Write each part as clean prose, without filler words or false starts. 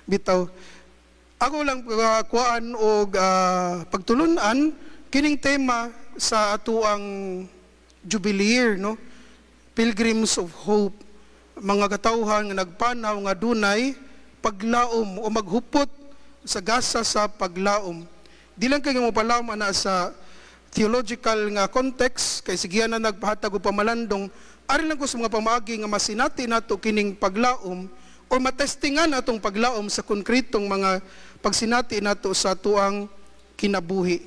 Bitaw. Ako lang kuan og pagtulunan kining tema sa atuang Jubilee Year, no? Pilgrims of Hope, mga katawhan nga nagpanaw nga dunay paglaom o maghupot sa gasa sa paglaom. Di lang kay mo palaom ana sa theological nga context kay sigihan na nagpahatag og pamalandong, ari lang ko sa mga pamaagi nga masinati nato kining paglaom o matestingan atong paglaom sa konkretong mga pagsinati nato sa tuang kinabuhi.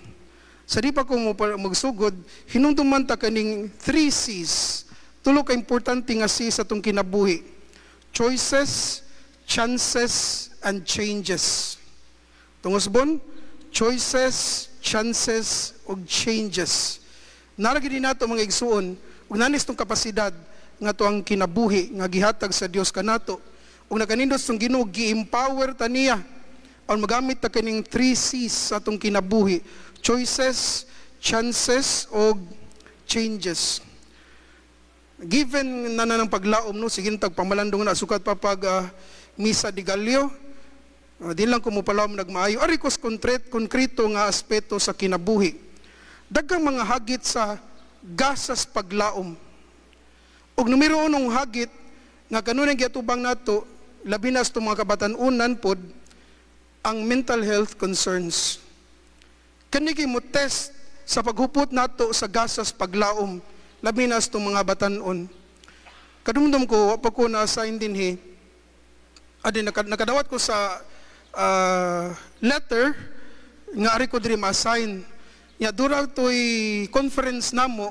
Sa di pa ko mo magsugod, hinumduman ta kaning 3 C's. Tulo ka importante nga C sa atong kinabuhi. Choices, chances, and changes. Tungos bon, choices, chances, ug changes. Naragi din nato, mga igsuon, ug nanis tong kapasidad nga to ang kinabuhi nga gihatag sa Dios kanato. Ug nakanindot tong Ginoo, gi-empower ta niya. Aron magamit ta kining 3 C's sa atong kinabuhi. Choices, chances, ug changes. Given na na ng paglaom, no, sige tag pamalandong na sukat pa pag misa de gallo, di lang ko mopalaom nagmaayo. Ari ko konkreto nga aspeto sa kinabuhi. Daghang mga hagit sa gasas paglaom. Ug numero unong hagit nga kanunay giatubang nato, labi na sa mga kabatan-unan pod, ang mental health concerns. Kani mo test sa paghupot nato sa gasas paglaom, labi na sa mga batan-on. Kadumdum ko, wa pa ko na-assign dinhi. Adi, nakadawat ko sa letter nga ari ko diri ma-assign. Nya dura to'y conference namo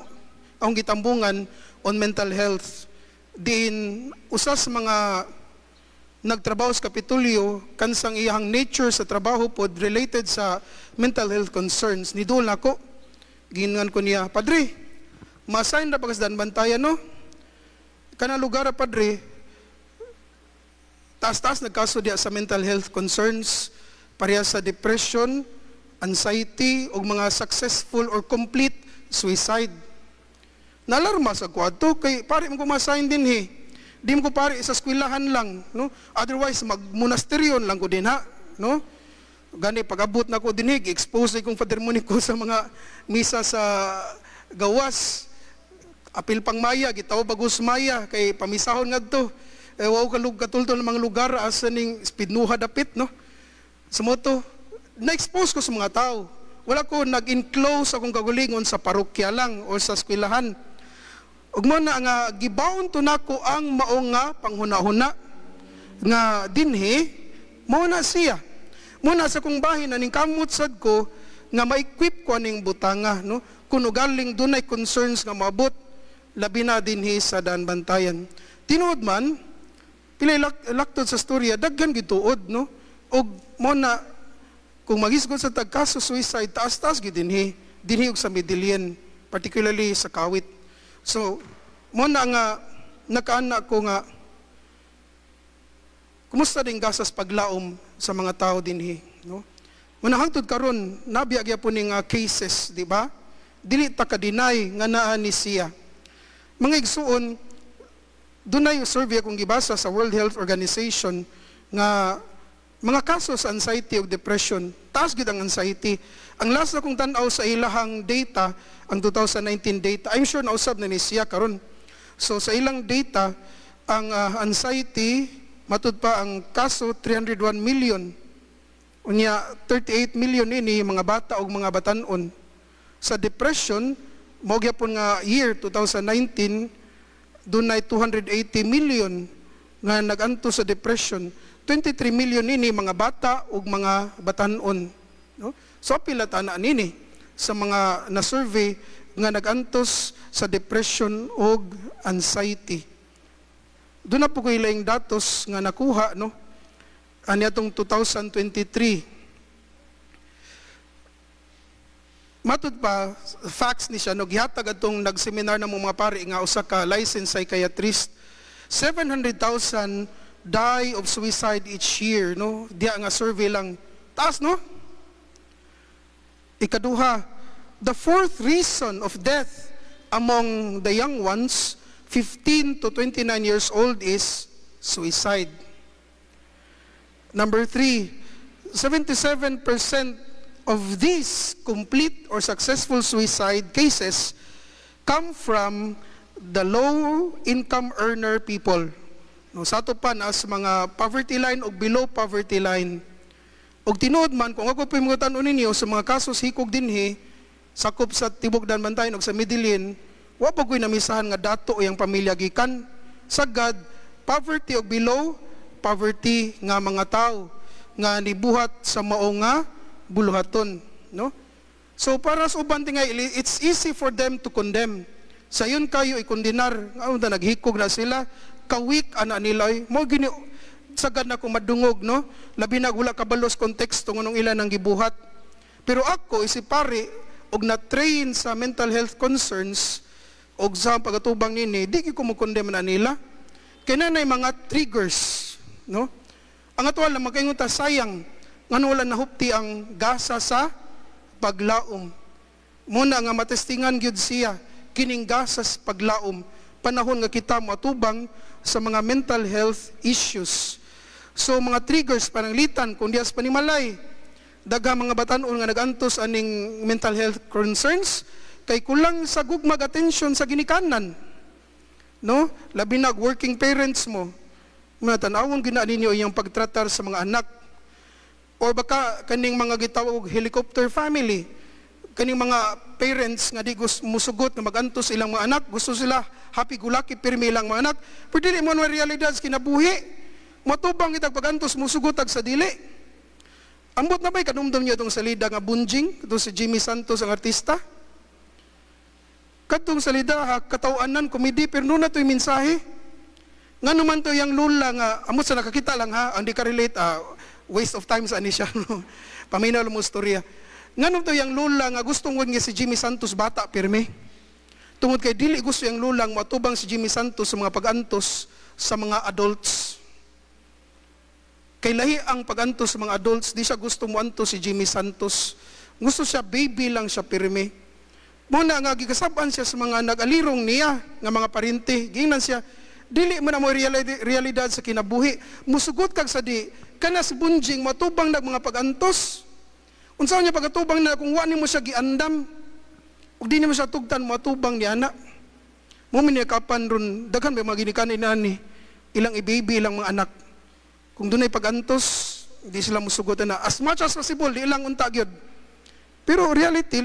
ang gitambungan on mental health. Din usa sa mga nagtrabaho sa Kapitulyo kansang iyang nature sa trabaho pod related sa mental health concerns. Nidul nako. Gingan ko niya, "Padre, ma-assign na pag Bantayan, no? Kana lugar, padre, taas-taas nagkaso diya sa mental health concerns, pareha sa depression, anxiety, o mga successful or complete suicide." Nalarma sa kwadto, kay pare mo ko ma-assign dinhi. Di mo ko pare sa eskwelahan lang, no? Otherwise, magmonasteryon lang ko din ha, no? Gani pag-abot na ko dinhi, expose kong Father Monico sa mga misa sa gawas. Apil pang Maya, gitaw bagus Maya, kay pamisahon ngadto. Eh, wow kalug katultol ng mga lugar asa ning Spidnuha dapit, no? Sa moto, na-expose ko sa mga tao. Wala ko nag-enclose akong kagulingon sa parokya lang o sa eskwelahan. Ug mo na nga gibaon to nako ang mao nga panghuna-huna nga dinhi mo na siya. Mo na sa kong bahin aning kamot sad ko nga ma-equip ko aning butanga, no, kuno galing dunay concerns nga maabot labi na dinhi sa Daanbantayan. Tinuod man pilay laktod sa storya, daghan gituod, no, ug mo na kung magisgot sa tagkaso suicide, taas-taas gid dinhi dinhi ug sa Medellin, particularly sa Kawit. So, mo na nga nakaana ko nga kumusta din gasas paglaom sa mga tao dinhi, no? Muna hangtod karon nabiya gyapon ni nga cases, di ba? Dili ta ka-deny nga naa ni siya. Mga igsuon, dunay survey akong gibasa sa World Health Organization nga mga kaso sa anxiety ug depression, taas gid ang anxiety. Ang last na kong tan-aw sa ilahang data, ang 2019 data, I'm sure nausab na ni siya karon. So sa ilang data, ang anxiety, matud pa ang kaso 301 million. Unya 38 million ini mga bata ug mga batan-on. Sa depression, mao gyapon nga year 2019, dunay 280 million nga naganto sa depression. 23 million ini mga bata ug mga batan-on, no? So pila tana nini sa mga na-survey nga nagantos sa depression ug anxiety. Doon na po ko ilaing datos nga nakuha, no, ani atong 2023. Matud pa facts ni siya, no, gihatag atong nag-seminar na mga pari nga usa ka licensed psychiatrist. 700,000 die of suicide each year, no, diya nga survey lang, taas, no? Ikaduha, the fourth reason of death among the young ones 15 to 29 years old is suicide. Number three, 77% of these complete or successful suicide cases come from the low income earner people. No, sa ato pa as mga poverty line o below poverty line. Og tinuod man, kung ako po tan ninyo sa mga kasos hikog dinhi, sakop sa tibok Daanbantayan og sa Medellin, wa pa ko'y namisahan nga dato iyang pamilya gikan. Sagad, poverty og below poverty nga mga tao nga nibuhat sa mao nga buluhaton, no? So para sa uban tingay, it's easy for them to condemn. Sayon kayo ikondenar, nga naghikog na sila, kawik ana nila mo gini sagad na ko madungog, no? Labi na wala kabalos konteksto nganong ila nang gibuhat. Pero ako isip pare og na-train sa mental health concerns og sa pagatubang nini, di ko mo condemn na nila. Kay nay mga triggers, no? Ang ato lang makaingon ta, sayang ngano wala nahupti ang gasa sa paglaom. Muna nga matestingan gyud siya kining gasa sa paglaom panahon nga kita moatubang sa mga mental health issues. So mga triggers, pananglitan kung diya sa panimalay, daghang mga batan-on nga nagantos aning mental health concerns kay kulang sa gugmag attention sa ginikanan. No? Labi na working parents mo. Mga tan-awon gina ninyo iyang pagtratar sa mga anak. Or baka kaning mga gitawag og helicopter family, kaning mga parents nga di gusto musugot nga magantos ilang mga anak, gusto sila happy go lucky pirmi ilang mga anak. Pero dili mo na realidad sa kinabuhi. Matubang itag pagantos, musugot ag sa dili. Ambot na ba'y kanumdum niyo itong salida nga Bunjing, itong si Jimmy Santos ang artista? Kadtong salida ha, katawanan, komedi, pero nuna to'y mensahe. Nga naman to yung lula nga, amot sa nakakita lang ha, ang di ka relate, waste of time sa ani siya. No? Paminaw mo storya. Nga to yung lula nga gustong nga si Jimmy Santos bata pirmi. Tungod kay dili gusto yung lulang matubang si Jimmy Santos sa mga pagantos sa mga adults. Kay lahi ang pagantos sa mga adults, di siya gusto mo antos si Jimmy Santos. Gusto siya baby lang siya pirmi. Muna nga gigasab-an siya sa mga nag-alirong niya nga mga parente. Giingnan siya, dili mo na mo realidad sa kinabuhi. Musugot kag sa di, kana si Bunjing matubang nag mga pagantos. Unsa niya pagatubang na kung wa nimo siya giandam? Ug di nimo siya tugtan, matubang niya na. Mo kapan ron daghan may mga ginikanan inani ilang i-baby ilang mga anak. Kung dunay pagantos, di sila musugot na as much as possible, di ilang unta gyud. Pero reality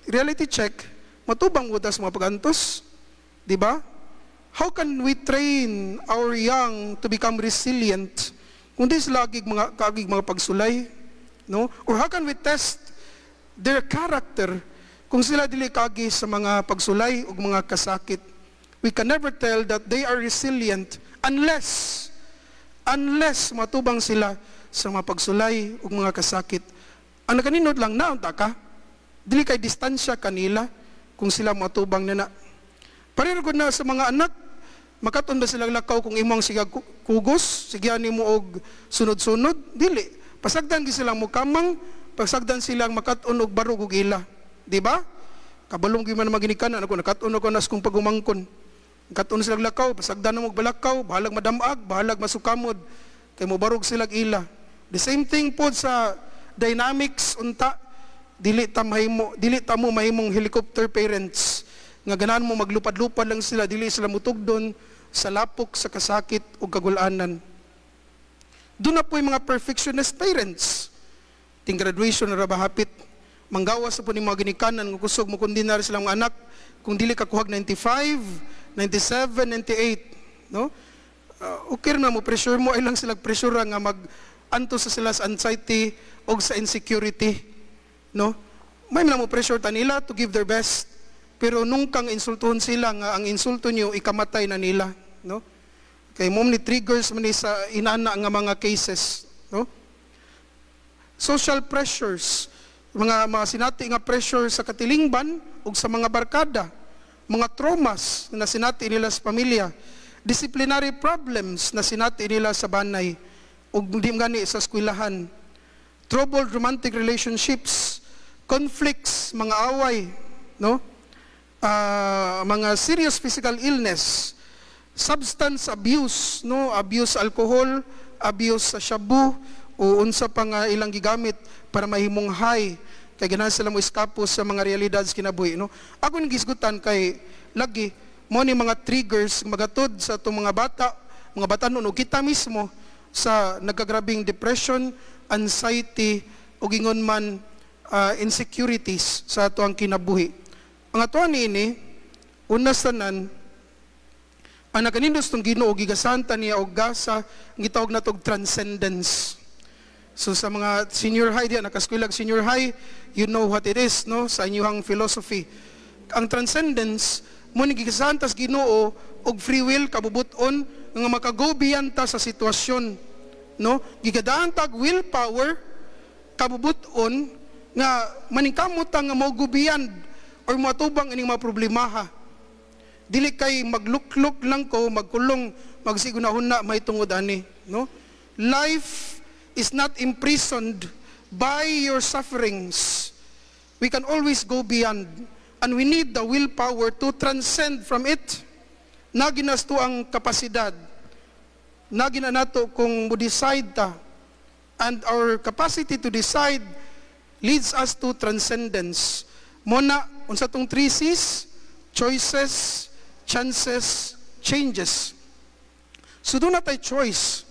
reality check, matubang mo sa mga pagantos, di ba? How can we train our young to become resilient kung di sila agig mga kaagig mga pagsulay, no? Or how can we test their character kung sila dili kagi sa mga pagsulay ug mga kasakit? We can never tell that they are resilient unless matubang sila sa mga pagsulay ug mga kasakit. Ang nakaninot lang na unta ka, dili kay distansya kanila kung sila matubang na na. Pareho na sa mga anak, makaton ba silang lakaw kung imong siga kugos, sigyan nimo og sunod-sunod? Dili. Pasagdan gi silang mukamang, pasagdan silang makat-on og barog og ila. Di ba? Kabalong gyud man maginikanan ako nakat-on ako nas kung pagumangkon. Kat-on silang lakaw, pasagdan mo og balakaw, bahalag madamag, bahalag masukamod, kay mobarog silang ila. The same thing pod sa dynamics unta, dili ta mo mahimong helicopter parents nga ganahan mo maglupad-lupad lang sila, dili sila mutugdon sa lapok sa kasakit o kagulanan. Doon na po yung mga perfectionist parents. Ting graduation na ra ba hapit. Manggawas sa po ni mga ginikanan nga kusog mo kundinar silang mga anak kung dili ka kuhag 95, 97, 98, no? Okay na mo pressure mo ay lang sila pressure nga mag anto sa sila sa anxiety o sa insecurity, no? May mo pressure ta nila to give their best. Pero nung kang insultuhon sila nga ang insulto niyo ikamatay na nila, no? Kay mo ni triggers man ni sa inana nga mga cases, no? Social pressures, mga sinati nga pressure sa katilingban ug sa mga barkada, mga traumas na sinati nila sa pamilya, disciplinary problems na sinati nila sa banay ug di gani sa eskwelahan, troubled romantic relationships, conflicts, mga away, no? Mga serious physical illness, substance abuse, no? Abuse alcohol, abuse sa shabu, o unsa pa nga ilang gigamit para mahimong high kay ganahan sila mo eskapo sa mga realidad sa kinabuhi, no? Ako ning gisgutan kay lagi mo ni mga triggers magatod sa atong mga bata, mga batanon o kita mismo sa nagkagrabing depression, anxiety o gingon man insecurities sa ato ang kinabuhi. Ang atuan niini, una sa tanan, ang nakanindos tong Ginoo, gigasanta niya og gasa gitawag natog transcendence. So sa mga senior high diya, nakaskwela senior high, you know what it is, no, sa inyong philosophy. Ang transcendence mo ni gigasahan tas Ginoo og free will, kabubut-on nga makago beyond ta sa sitwasyon, no? Gigadaan tag willpower, kabubut-on nga maningkamot ta nga mo go beyond or moatubang ining mga problemaha. Dili kay maglukluk lang ko, magkulong, magsigunahuna may tungod ani, no? Life is not imprisoned by your sufferings. We can always go beyond and we need the willpower to transcend from it. Naginasto ang kapasidad. Nagina nato kung mo decide ta, and our capacity to decide leads us to transcendence. Muna unsa tong three C's? Choices, chances, changes. So duna tay choice.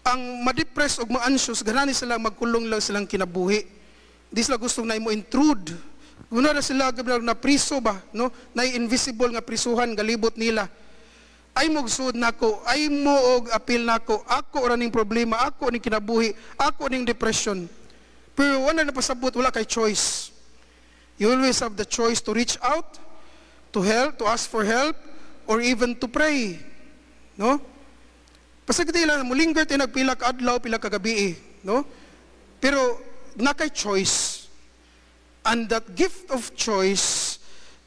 Ang ma-depress og ma-anxious, ganani sila magkulong lang silang kinabuhi. Di sila gustong na mo intrude. Guna na sila na priso ba, no? Na invisible nga prisuhan galibot nila. Ay mo sud nako, ay mo og apil nako, ako ra ning problema, ako ning kinabuhi, ako ning depression. Pero wala na pasabot, wala kay choice. You always have the choice to reach out, to help, to ask for help, or even to pray. No? Pasagdi lang, mulinger tayo nagpila ka adlaw, pila ka gabi, no? Pero nakay choice. And that gift of choice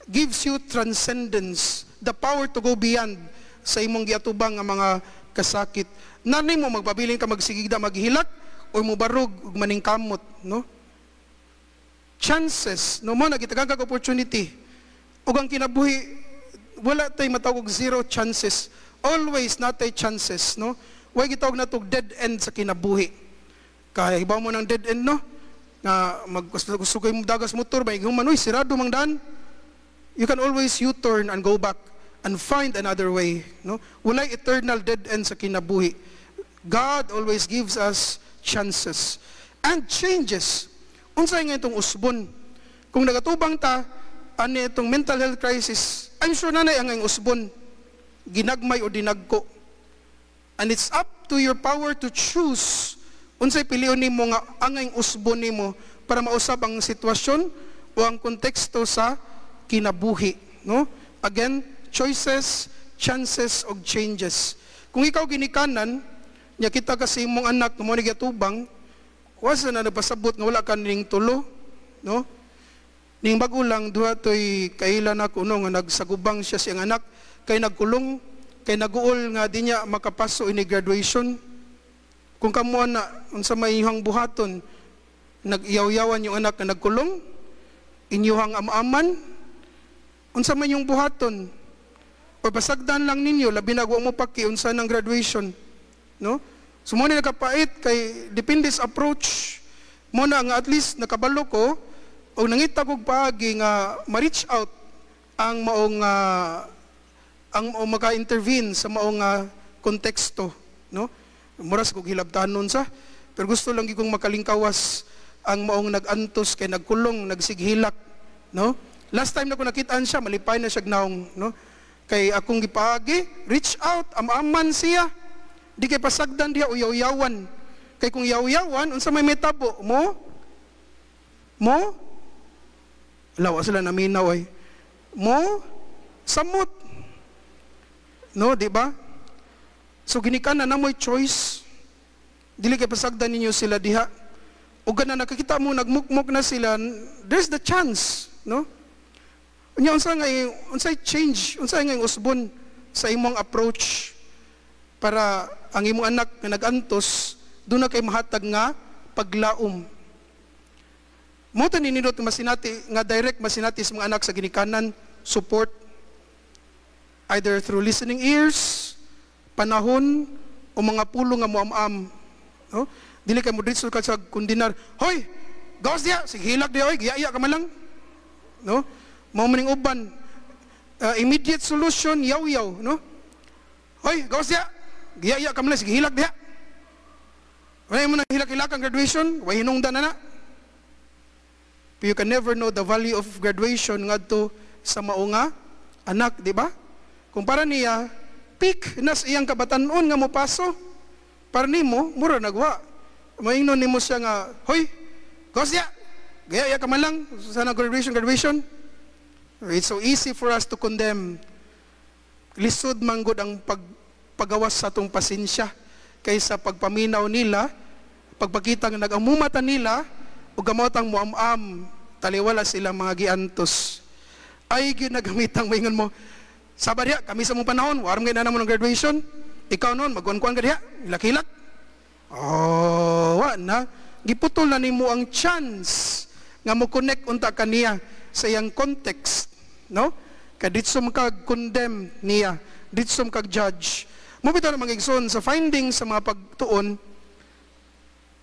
gives you transcendence, the power to go beyond sa imong giatubang nga mga kasakit. Nani mo magpabilin ka magsigigda maghilak o mubarog ug maningkamot, no? Chances, no, mo nagitagang kag opportunity. Ug ang kinabuhi wala tay matawag zero chances. Always natay chances, no? Way gitawag natog dead end sa kinabuhi. Kaya hibaw mo ng dead end, no? Nga mag gusto kay mo dagas motor ba human, uy, sirado mang daan. You can always U-turn and go back and find another way, no? Walay eternal dead end sa kinabuhi. God always gives us chances and changes. Unsay nga itong usbon? Kung nagatubang ta ani itong mental health crisis, I'm sure nanay ang ang usbon, ginagmay o dinagko. And it's up to your power to choose unsay pilion nimo nga angay usbon nimo para mausab ang sitwasyon o ang konteksto sa kinabuhi, no? Again, choices, chances og changes. Kung ikaw ginikanan nya kita kasi imong anak mo ni gatubang, wasa na nagpasabot nga wala ka ning tulo, no? Ning bago lang duha toy kailan ako, no, nga nagsagubang siya siyang anak kay nagkulong, kay naguol nga di niya makapaso ini graduation. Kung kamo na, unsa may inyong buhaton? Nag-iyaw-yawan yung anak nga nagkulong, inyuhang amaman, unsa man yung buhaton? O pasagdan lang ninyo, labi na mo paki unsa ng graduation, no? So mo ni nakapait kay depende sa approach mo na nga at least nakabalo ko o nangita kog paagi nga ma-reach out ang maong ang o maka-intervene sa maong konteksto, no? Muras kog hilabtanon sa, pero gusto lang gyud kong makalingkawas ang maong nag-antos kay nagkulong, nagsighilak, no? Last time na ko nakitaan siya, malipay na siya naong, no? Kay akong gipaagi, reach out, amaman siya. Di kay pasagdan diha uyaw-yawan. Kay kung yaw-yawan, unsa may metabo mo? Mo? Lawa sila naminaw ay. Mo? Samot. No, di ba? So ginikanan na mo'y choice. Dili kay pasagdan ninyo sila diha. O gana nakakita mo nagmukmok na sila, there's the chance, no? Unya unsa nga unsay change, unsay nga usbon sa imong approach para ang imong anak nga nag-antos doon na kay mahatag nga paglaom? Mo to ninindot masinati nga direct masinati sa mga anak sa ginikanan, support either through listening ears, panahon o mga pulong nga moam-am, No? Dili kay mo diretso ka sa kondenar, "Hoy, gawas diya, sige hilak diya oy, giaya ka man lang." No? Mao man ning uban immediate solution, yaw-yaw, no? "Hoy, gawas diya. Giaya ka man lang, sige hilak diha. Wala mo nang hilak-hilak ang graduation, way hinungdan na na." But you can never know the value of graduation ngadto sa mao nga anak, di ba? Kung para niya, peak na sa iyang kabatanon nga mopaso. Para nimo, mura nagwa. Maingnon nimo siya nga, "Hoy, gawas diya. Gaya ka man lang, sana graduation, graduation." It's so easy for us to condemn. Lisod manggod ang pagpagawas sa atong pasensya kaysa pagpaminaw nila, pagpakita nga nag-amumata nila, ug gamotang muam-am, taliwala sila mga giantos. Ay ginagamitang maingon mo, "Saba diha, kami sa mong panahon, waram kay na mo ng graduation, ikaw noon, magkuan-kuan ka diha, hilak-hilak." Oh, wa na. Giputol na nimo ang chance nga mo connect unta kaniya sa iyang context, no? Kay ditso kag condemn niya, ditso kag judge. Mo bitaw na mga igsoon, sa findings sa mga pagtuon,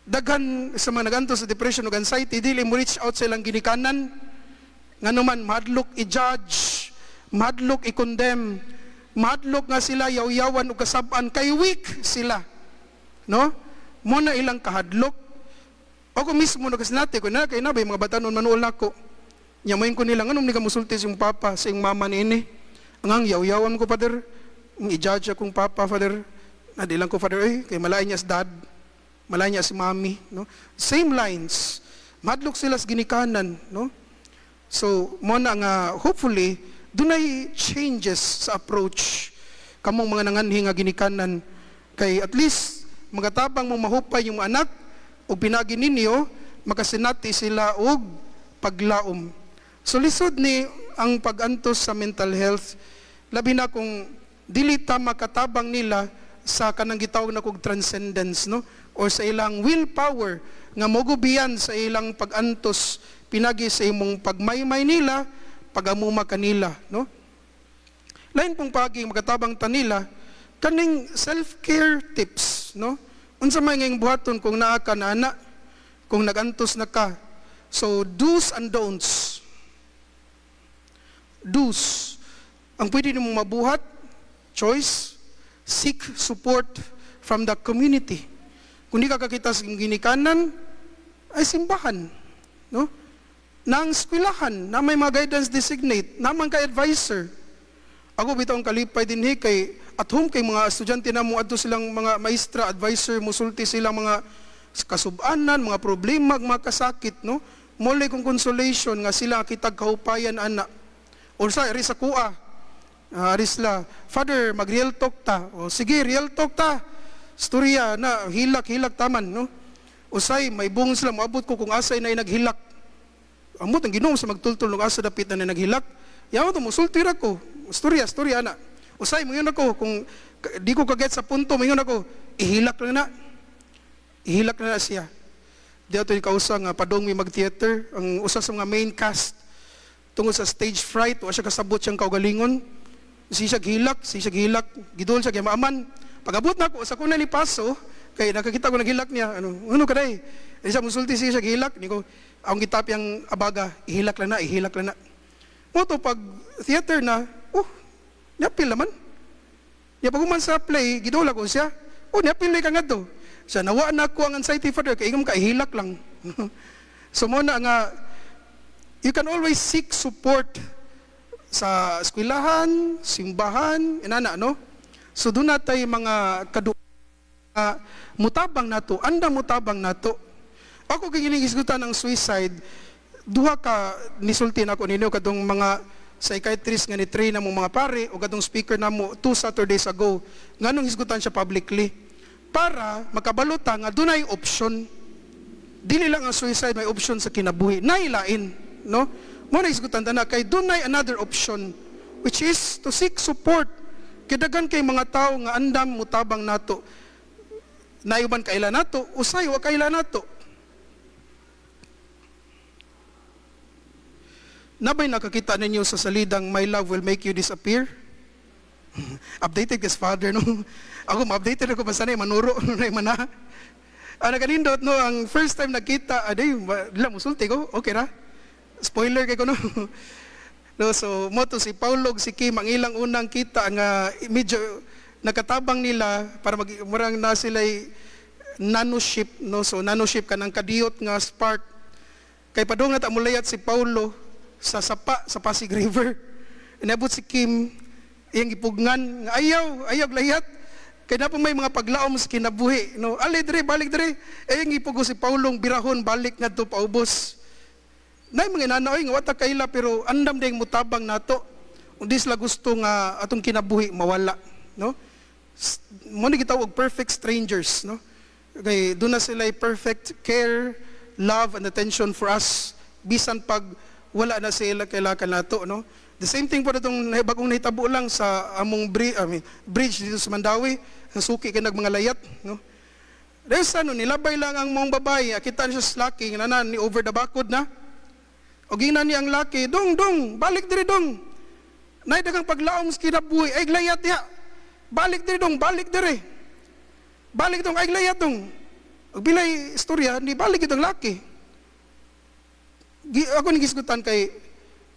daghan sa mga naganto sa depression ug anxiety dili mo reach out sa ilang ginikanan, ngano man mahadlok i-judge, mahadlok i-condemn, mahadlok nga sila yaw-yawan ug kasab-an kay weak sila, no? Mo na ilang kahadlok. Ako mismo nagasinati ko na kay na mga batanon manuol nako nya, moingon ko nila, "Nganong ni ka musulti sa iyong papa, sa iyong mama niini?" Ang yaw-yawan ko, Father, ang i-judge akong papa, Father." Na di lang ko, "Father, eh, kay malain niya sa dad, malain niya si mami," no? Same lines. Madlok sila sa ginikanan, no? So, mo na nga hopefully dunay changes sa approach kamong mga nanganhi nga ginikanan, kay at least magatabang mong mahupay yung anak o pinagi ninyo makasinati sila og paglaom. So lisod ni ang pag-antos sa mental health, labi na kung dili ta makatabang nila sa kanang gitawag na kog transcendence, no, or sa ilang willpower nga mogubiyan sa ilang pag-antos pinagi sa imong pagmaymay nila, pagamuma kanila, no? Lain pong pagi makatabang ta nila, kaning self-care tips, no? Unsa may ngayong buhaton kung naa ka na ana, kung nagantos na ka? So do's and don'ts. Do's. Ang pwede nimong mabuhat, choice, seek support from the community. Kung di ka kakita sa ginikanan, ay simbahan. No? Nang eskwelahan, na may mga guidance designate, naman ka advisor. Ako bitaw ang kalipay din kay at home kay mga estudyante na mo adto silang mga maestra, advisor, musulti silang mga kasubanan, mga problema, mga kasakit, no? Mole kong consolation nga sila kitag kahupayan ana. Or sa ari sa kuha. Ari sila, "Father, mag real talk ta." "O sige, real talk ta." Storya na hilak-hilak taman, no? Usay may buong sila moabot ko kung asay na naghilak. Amot ang Ginoo sa magtultol ng asa dapit na naghilak. Yaw to musulti ra ko. Storya, storya na. Usay moingon ako kung di ko kaget sa punto, moingon ako, "Ihilak lang na." Ihilak na, na siya. Di ato kausa nga padong mi mag-theater, ang usa sa mga main cast, tungod sa stage fright, wa siya kasabot siyang kaugalingon. Si siya gihilak, gidol siya kay maaman. Pag-abot na ako, sa kuna ni paso, kay nakakita ko naghilak niya, "Ano, ano kaday?" Eh siya musulti siya gihilak, ni ko, ang gitap yang abaga, "Ihilak lang na, ihilak lang na." Mo to pag theater na, oh, niapil naman. Ya pag human sa play, gidula ko siya. "Oh, niapil ka ngadto." Siya, "Nawa na ko ang anxiety, Father, kay ingam ka ihilak lang." So mo na nga you can always seek support sa eskwelahan, simbahan, inana, no? So doon natay mga kadu mutabang nato, anda mutabang nato. Ako kay ginisgutan ng suicide, duha ka nisulti nako ninyo kadtong mga psychiatrist nga ni train na mo mga pare o kadtong speaker namo 2 Saturdays ago, nganong hisgutan siya publicly para makabalo ta nga dunay option. Dili lang ang suicide, may option sa kinabuhi nailain, no? Mo na hisgutan ta na kay dunay another option, which is to seek support, kay daghan kay mga tao nga andam mutabang nato. Nayuban kaila nato, usay wa kaila nato. Nabay nakakita ninyo sa salidang "My Love Will Make You Disappear"? Updated kas Father, no? Ako, ma-updated ako basta na manuro na mana. Ang nakanindot, no, ang first time nagkita, aday, dila musulti ko, okay ra. Spoiler kay ko, no. No, so mo to si Paulo ug si Kim, ang ilang unang kita nga medyo nakatabang nila para mag murang na sila nanoship, no. So nanoship, kanang kadiyot nga spark, kay padung na ta mulayat si Paulo sa sapa sa Pasig River. Inabot si Kim, iyang gipugngan nga ayaw, ayaw layat kay na may mga paglaom sa kinabuhi, no. Ali dire, balik dire. Iyang gipugo si Paulong birahon balik ngadto paubos. Nay mga inana oy nga wata kaila, pero andam ding mutabang nato kung di sila gusto nga atong kinabuhi mawala, no. Mo ni gitawag perfect strangers, no, kay doon na sila perfect care, love and attention for us bisan pag wala na sila kailangan nato, no. The same thing po itong bagong nahitabo lang sa among I mean, bridge dito sa Mandaue, sa suki kay nagmanga layat, no. Dahil sa ano, nilabay lang ang mong babae, kita niya sa laki, nga na ni over the bakod na. O gina niya ang laki, "Dong, dong, balik diri, dong. Nay daghang paglaom sa kinabuhi, ay layat diha. Balik diri, dong, balik diri. Balik, dong, ay layat, dong." Ug bilay istorya, ni balik itong laki. Ako ni gisgutan kay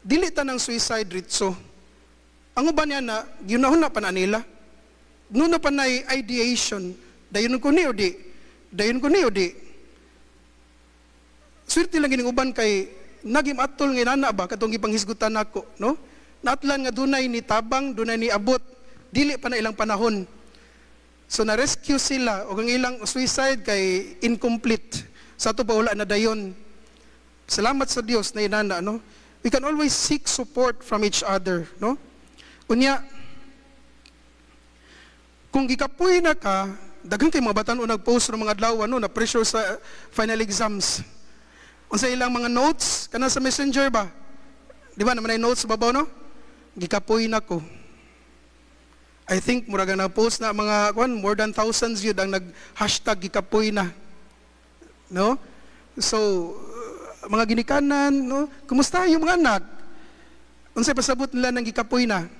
dili ta ng suicide ritso. Ang uban niya na, ginahon na pa na nila. Nuno pa na ideation, dayon ko ni o di, dayon ko ni o di. Swerte lang gining uban kay nagim atol nga inana ba katong gipanghisgutan nako, no? Naatlan nga dunay ni tabang, dunay ni abot, dili pa na ilang panahon. So na-rescue sila og ang ilang suicide kay incomplete. Sa ato pa wala na dayon. Salamat sa Dios na inana, no. We can always seek support from each other, no? Unya, kung gikapoy na ka, daghan kay mga batan-o nag-post ng mga adlaw, no, na pressure sa final exams. Unsa ilang mga notes kana sa Messenger ba? Di ba naman ay notes sa babaw, no? "Gikapoy na ko." I think murag na post na mga kwan, more than thousands yun ang nag #gikapoy na. No? So mga ginikanan, no? Kumusta yung mga anak? Unsay pasabot nila ng gikapoy na?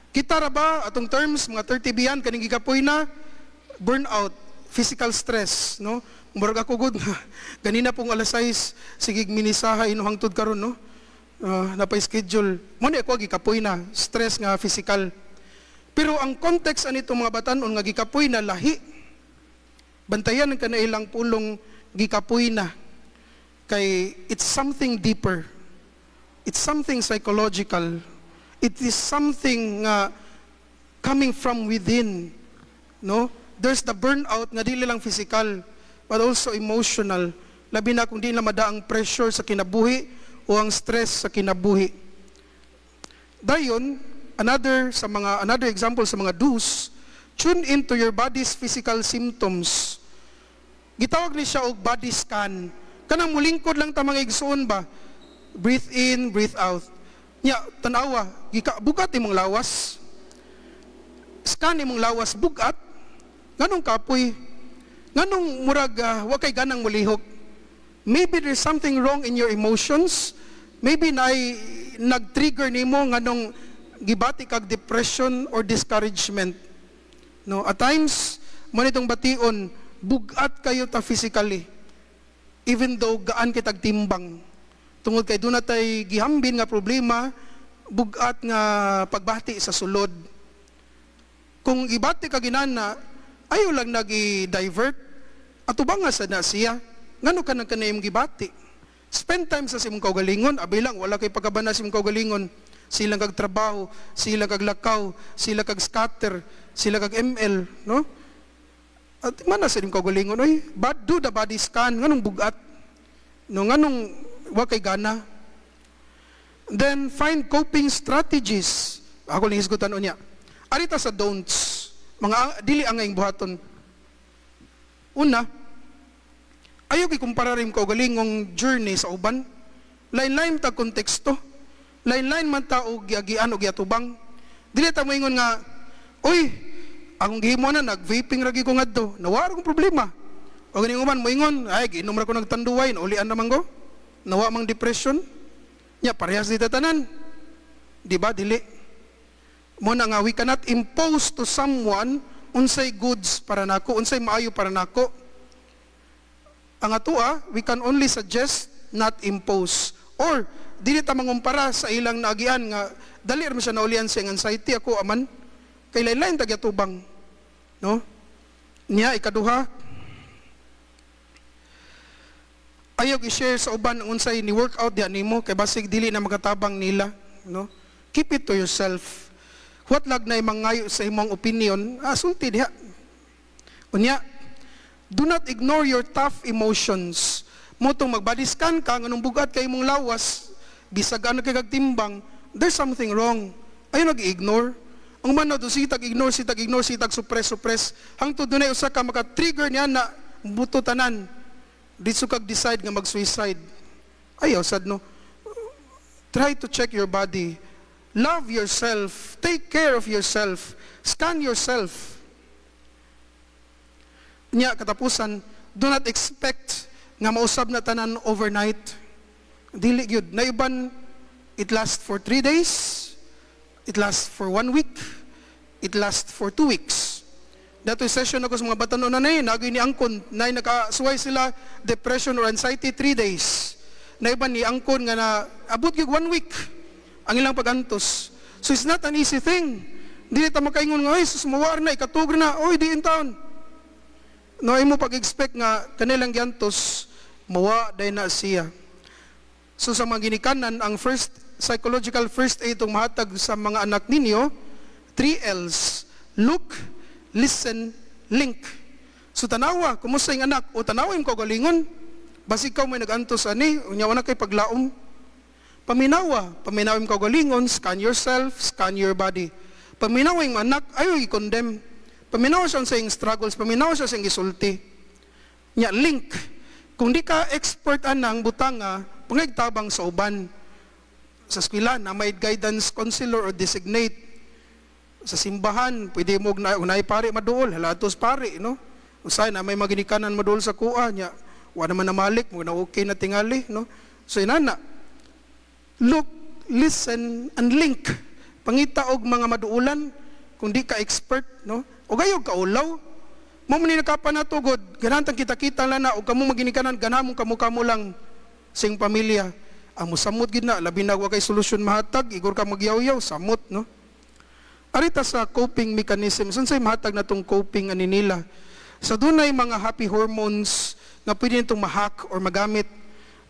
Kita ra ba atong terms mga 30 biyan kaning gikapoy na, burnout, physical stress, no? Murag ako gud ganina pong alas 6 sige minisaha ino hangtod karon, no. Napay schedule. Mo ni ako gikapoy na, stress nga physical. Pero ang context anito mga batanon nga gikapoy na lahi. Bantayan ang kanailang pulong "gikapoy na" kay it's something deeper. It's something psychological. It is something nga coming from within. No? There's the burnout nga dili lang physical but also emotional. Labi na kung di na mada ang pressure sa kinabuhi o ang stress sa kinabuhi. Dayon, another example sa mga do's, tune into your body's physical symptoms. Gitawag ni siya og body scan. Kanang mulingkod lang ta, mga igsuon ba? Breathe in, breathe out. Nya, tanawa, gika, bugat imong lawas. Scan imong lawas, bugat. Nganong kapoy? Nganong murag wa kay ganang mulihok? Maybe there's something wrong in your emotions. Maybe naay nag-trigger nimo nganong gibati kag depression or discouragement. No, at times mo nitong bation, bugat kayo ta physically. Even though gaan kitag timbang. Tungod kay doon natay gihambin nga problema, bugat nga pagbati sa sulod. Kung gibati ka ginana, ayo lang nagi-divert. Atubang nga sa na siya. Ngano ka nang kanayong gibati? Spend time sa imong kaugalingon, abi lang wala kay pagkabana sa imong kaugalingon. Sila kag trabaho, sila kag lakaw, sila kag scatter, sila kag ML, no? At man na sa imong kaugalingon, oy, but do the body scan, nganong bugat? No, nganong wa kay gana? Then find coping strategies. Ako lang hisgutan unya. Arita sa don'ts, mga dili ang buhaton. Una, ayaw ikumpara rin kaugalingong journey sa uban. Lain-lain ta konteksto. Lain-lain man ta og giagian og giatubang. Dili ta moingon nga, "Uy, akong gihimo na, nag-vaping ra ko ngadto, nawara kong problema." O ganing uban moingon, "Ay, giinom ra ko nagtanduway, naulian naman ko. Nawa mang depression." Nya parehas di tanan. Di ba dili? Mo na nga we cannot impose to someone unsay goods para nako, unsay maayo para nako. Ang atoa, we can only suggest, not impose. Or, dili ta mangumpara sa ilang naagian nga dali ra man siya naulian sa anxiety, ako aman kay lain-lain ta gyatubang, no? Niya ikaduha, ayaw i-share sa uban ang unsay ni workout diha nimo kay basig dili na makatabang nila, no? Keep it to yourself. What lag na mangayo sa imong opinion, sulti diha. Unya, do not ignore your tough emotions. Mao tong mag-body scan ka, nganong bugat kay imong lawas, bisag ano kay kag timbang, there's something wrong. Ayaw nag-ignore. Ang man na sitag ignore, sitag ignore, sitag suppress, suppress. Hangtod dunay usa ka maka-trigger niya na buto tanan. Didto kag decide nga mag-suicide. Ayaw sad, no? Try to check your body. Love yourself. Take care of yourself. Scan yourself. Nya katapusan, do not expect nga mausab na tanan overnight. Dili gyud. Naiban it lasts for 3 days, it lasts for one week, it lasts for 2 weeks. Dato'y session ako sa mga batanon na nay, nagoy ni angkon, nay nakasuway sila depression or anxiety 3 days. Naiban ni angkon nga na abot gyud one week ang ilang pagantos. So it's not an easy thing. Dili ta makaingon nga, "Ay, sus, mawar na, ikatug na, oy, di in town." No, imo pag-expect nga kanilang giantos, mawa day na siya. So sa mga ginikanan, ang first psychological first aid itong mahatag sa mga anak ninyo, three L's: look, listen, link. So tanawa, kumusta yung anak? O tanawa yung kagalingon. Basig ikaw may nag-antos ani, unya wala kay paglaom. Paminawa, paminawa yung kagalingon, scan yourself, scan your body. Paminawa yung anak, ayaw i-condemn. Paminawa siya sa iyong struggles, paminawa siya sa iyong gisulti. Nya, link. Kung di ka expert anang butanga, pangigtabang sa uban. Sa eskwela, na may guidance counselor or designate. Sa simbahan, pwede mo na unay pare maduol, halatos pare, no? Usay na may maginikanan maduol sa kuha niya. Wa naman namalik, mo na okay na tingali, no? So inana, look, listen, and link. Pangita og mga maduulan kung di ka expert, no? O gayog kaulaw. Mo man ni nakapanatugod, ganahan kita-kita lang na, o kamo maginikanan, ganahan mong kamo-kamo lang sing pamilya. Ang musamot gid na, labi na wa kay solusyon mahatag, igor ka magyaw-yaw, samot, no? Arita sa coping mechanisms, unsay mahatag na tong coping ani nila? Sa dunay mga happy hormones nga pwede nitong ma-hack or magamit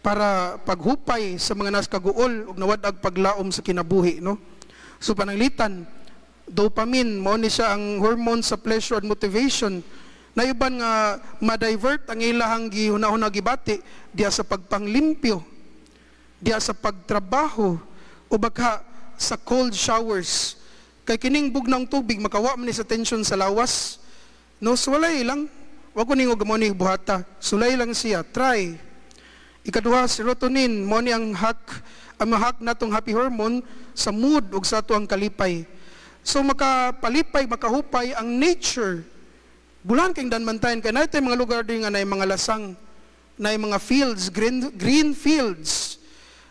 para paghupay sa mga nas kaguol ug nawad-ag paglaom sa kinabuhi, no? So pananglitan, dopamine, mao ni siya ang hormone sa pleasure and motivation. Na iban nga ma-divert ang ilahang gihuna-huna, gibati diya sa pagpanglimpyo, diya sa pagtrabaho, o baka sa cold showers. Kay kining bugnang tubig makawa man ni sa tension sa lawas. No, sulay lang. Wa ko ningo mo ni buhata. Sulay lang siya. Try. Ikaduha, serotonin, mo ni ang hack natong happy hormone sa mood ug sa atuang kalipay. So makapalipay, makahupay ang nature. Bulan kay Daanbantayan kay naa mga lugar din nga naay mga lasang, naay mga fields, green green fields.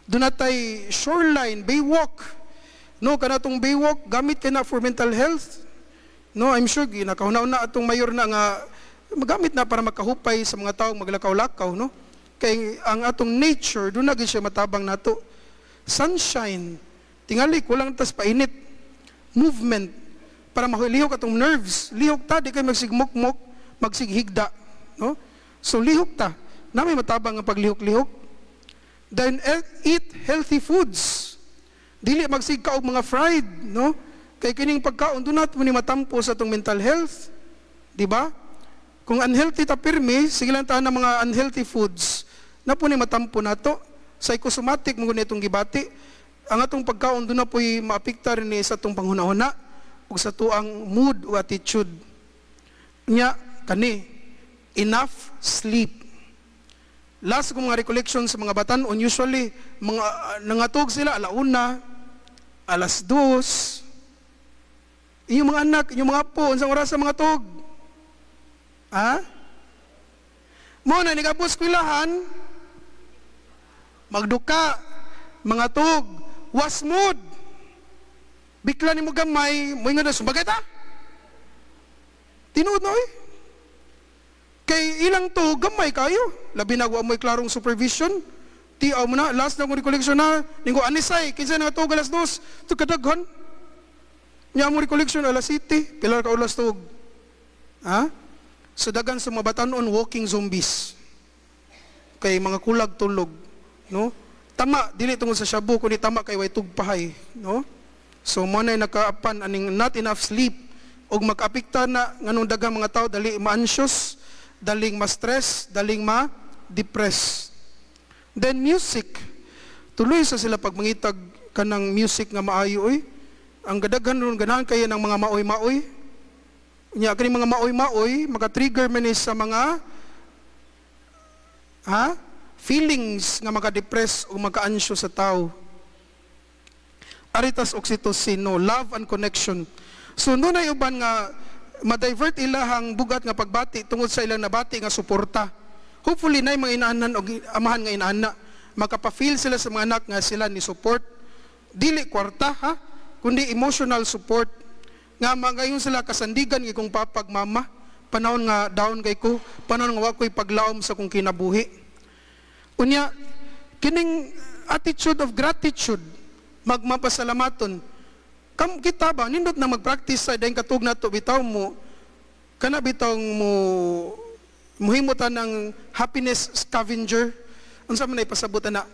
Duna tay shoreline, baywalk. No, kanatong baywalk gamit kay na for mental health. No, I'm sure ginakahuna-una atong mayor na nga magamit na para makahupay sa mga tawo maglakaw-lakaw, no? Kay ang atong nature duna gyud siya matabang nato. Sunshine, tingali kulang tas painit. Movement para mahulihok atong nerves. Lihok ta, di kay magsigmukmok, magsighigda, no? So lihok ta. Na may matabang ang paglihok-lihok. Then eat healthy foods. Dili magsigka og mga fried, no? Kay kining pagkaon duna mo ni matampo sa atong mental health. Di ba? Kung unhealthy ta pirmi, sige lang ta na mga unhealthy foods, na po ni matampo nato. Psychosomatic mo itong gibati. Ang atong pagkaon duna po'y maapektar ni sa atong panghuna-huna ug sa tuang mood o attitude. Nya kani, enough sleep. Last kong mga recollection sa mga batan, usually mga nangatog sila 1:00, 2:00. Inyong mga anak, inyong mga apo, unsang oras sa mga tog? Ha? Mo na nigabos eskwelahan, magduka, mga tog, was mood. Bikla ni mo gamay, mo nga na, sumagay ta. Tinuod na, oy. Kay ilang to gamay kayo, labi na wa mo'y klarong supervision. Tiaw mo na, last na akong recollection na, ningo anisay, kinsa na tuog alas 2, ito kadaghan. Nya mo recollection alas 7, pila ka oras tuog? Ha? So dagan sa mga batanon, walking zombies. Kay mga kulag tulog, no? Tama dili tungod sa shabu kundi tama kay way tugpahay, no? So mo na nakaapan aning not enough sleep ug makaapekta na nganong daghang mga tao dali ma-anxious, daling ma-stress, daling ma-depress. Then music. Tuloy sa sila pagmangitag kanang music nga maayo oy. Ang kadaghan ron ganahan kayo ng mga maoy-maoy. Nya kani mga maoy-maoy maka-trigger man ni sa mga feelings nga maka-depress o maka-anxious sa tao. Aritas oxytocin, no, love and connection. So doon uban nga ma-divert ilahang bugat nga pagbati tungod sa ilang nabati nga suporta. Hopefully nay mga inaanan og amahan nga inaana makapa-feel sila sa mga anak nga sila ni support. Dili kwarta ha, kundi emotional support nga magayon sila kasandigan kong papag mama panahon nga down kay ko, panahon nga wa ko'y paglaom sa kong kinabuhi. Unya kining attitude of gratitude, magmapasalamaton kam kita ba, nindot na mag-practice sa dayong katug nato bitaw mo kana bitaw mo muhimo ta ng happiness scavenger. Unsa man ay pasabutan na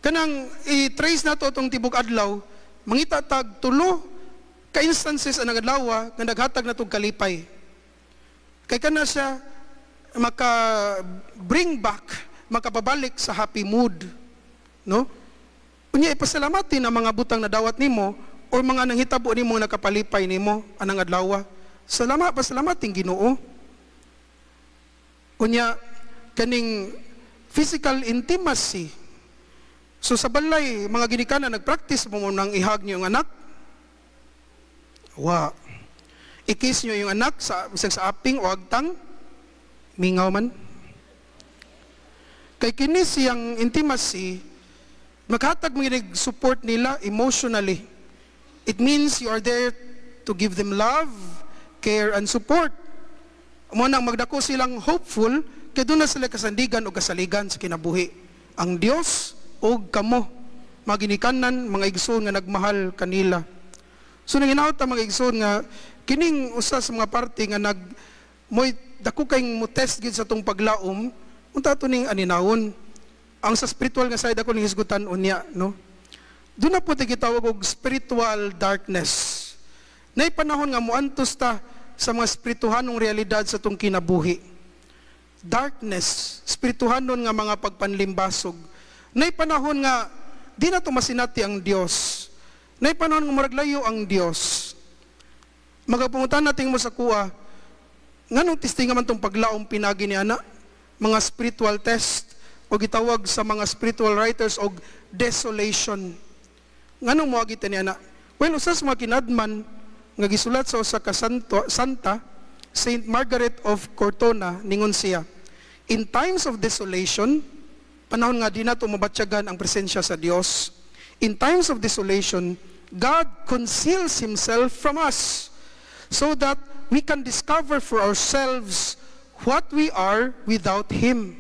kanang i-trace nato atong tibok adlaw, mangita tag tulo ka instances ang adlaw nga naghatag natong kalipay, kay kana siya maka bring back, makapabalik sa happy mood, no? Unya ipasalamatin ang mga butang na dawat nimo or mga nanghitabo nimo nakapalipay nimo anang adlaw. Salamat, pasalamatin Ginoo. Unya kaning physical intimacy. So sa balay, mga ginikanan, nagpractice mo nang i-hug niyo ang anak? Wa. I-kiss niyo yung anak sa bisag sa aping o agtang? Mingaw man. Kay kini siyang intimacy maghatag mo support nila emotionally. It means you are there to give them love, care, and support. Mo nang magdako silang hopeful kay doon na sila kasandigan o kasaligan sa kinabuhi. Ang Dios o kamo, maginikanan, mga igsoon nga nagmahal kanila. So nanginaot ta, mga igsoon, nga kining usa sa mga parte nga nag moy dako kay mo test gid sa tong paglaom, unta to ning aninawon. Ang sa spiritual nga side ako ning hisgutan unya, no? Doon na po gitawag og spiritual darkness. Nay panahon nga muantos ta sa mga espirituhanong realidad sa tong kinabuhi. Darkness, espirituhanon nga mga pagpanlimbasog. Nay panahon nga di na to masinati ang Dios. Nay panahon nga murag layo ang Dios. Magapungutan natin mo sa kuha, nganong testing man tong paglaom pinagi ni ana? Mga spiritual test o gitawag sa mga spiritual writers og desolation. Nganong moagi ni ana? Well, usa sa mga kinadman nga gisulat sa usa ka santo, santa, Saint Margaret of Cortona, ningon siya, "In times of desolation," panahon nga di nato mabatyagan ang presensya sa Dios, "in times of desolation, God conceals Himself from us so that we can discover for ourselves what we are without Him."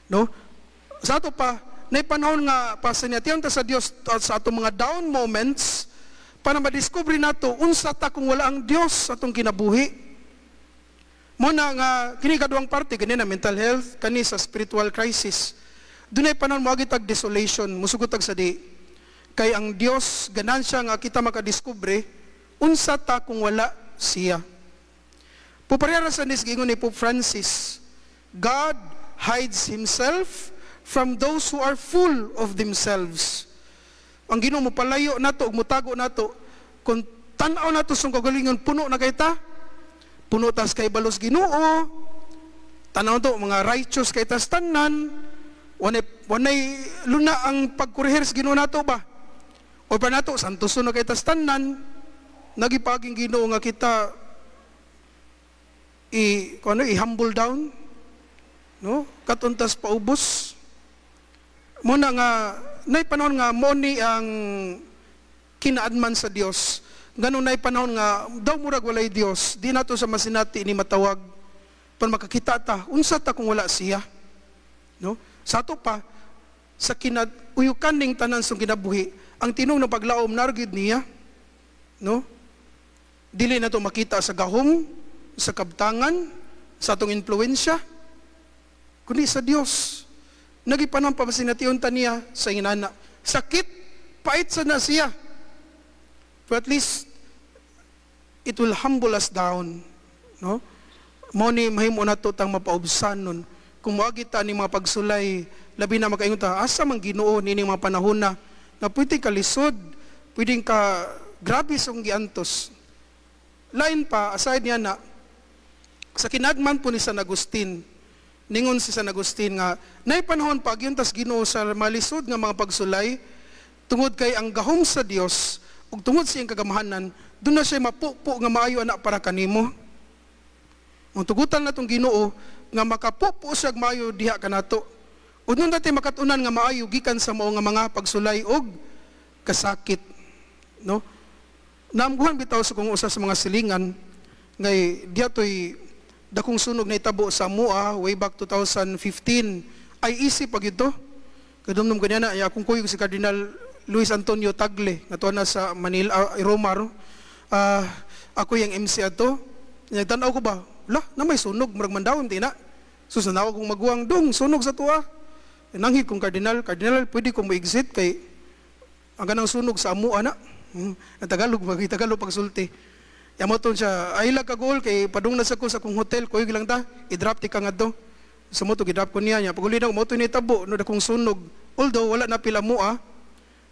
No? Sa ato pa, nay panahon nga pasinatian ta sa Dios sa atong mga down moments para madiscover nato unsa ta kung wala ang Dios sa atong kinabuhi. Mo na nga kini kaduang parte kani na mental health, kani sa spiritual crisis. Dunay panahon moagi tag desolation, musugot tag sa di. Kay ang Dios ganan siya nga kita makadiskubre unsa ta kung wala siya. Puparehara sa nis giingon ni Pope Francis, "God hides Himself from those who are full of themselves." Ang Ginoo mo palayo nato ug mutago nato kung tan-aw nato sa kagalingon puno na kay ta. Puno tas kay balos Ginoo. Tan-aw to mga righteous kay tas tanan. Wanay luna ang pagkurehir sa Ginoo nato ba? O pa nato santos na kay tas tanan. Nagipaging Ginoo nga kita i kuno i-humble down, no, katuntas paubos. Mo na nga nay panahon nga mo ni ang kinaadman sa Dios. Ganun na panahon nga daw murag walay Dios, di nato sa masinati ni matawag. Pero makakita ta, unsa ta kung wala siya? No? Sa ato pa, sa kinad uyukan ning tanan sa kinabuhi, ang tinong ng paglaom nargid niya. No? Dili na to makita sa gahom, sa kabtangan, sa atong impluensya, kundi sa Dios. Nagipanang pamasination ta niya sa inana. Sakit, pait sa na siya. But at least, it will humble us down. No? Mo ni mahimo nato tang mapaubsan nun. Kung moagi ta ni mga pagsulay, labi na makaingon ta, asa man Ginoo nining mga panahon na, na pwede ka lisod, pwede ka grabe sa giantos. Lain pa, aside niya na, sa kinagman po ni San Agustin, ningon si San Agustin nga, nay panahon pag yun tas Ginoo sa malisod nga mga pagsulay, tungod kay ang gahom sa Dios ug tungod sa iyang kagamahanan, doon na siya mapupo nga maayo anak para kanimo. Ang tugutan natong Ginoo nga makapupo siya maayo diha kanato. Ug nun dati makatunan nga maayo gikan sa mao nga mga pagsulay og kasakit, no? Naamguhan bitaw sa kung usa sa mga silingan ngay diha toy dakong sunog na itabo sa Mua way back 2015 ay isip pag ito. Kadumdum kanya na akong kuyog si Cardinal Luis Antonio Tagle nga na sa Manila, Roma ro. Ako yung MC ato. Tan-aw ko ba? La, na may sunog murag mandawom di na. So sa nawag kong maguwang dong sunog sa tuwa. Nanghig kong cardinal, "Cardinal, pwede ko mo exit kay ang ganang sunog sa amo ana." Ang Tagalog, mag Tagalog pagsulti. Yamo ton siya, ay lag kagol kay padung na sa ko sa kong hotel, kuyog lang ta, i-drop ti ka ngadto. Sa mo to gi-drop ko niya niya. Pag uli na mo to ni tabo no dakong sunog. Although wala na pila mo ah,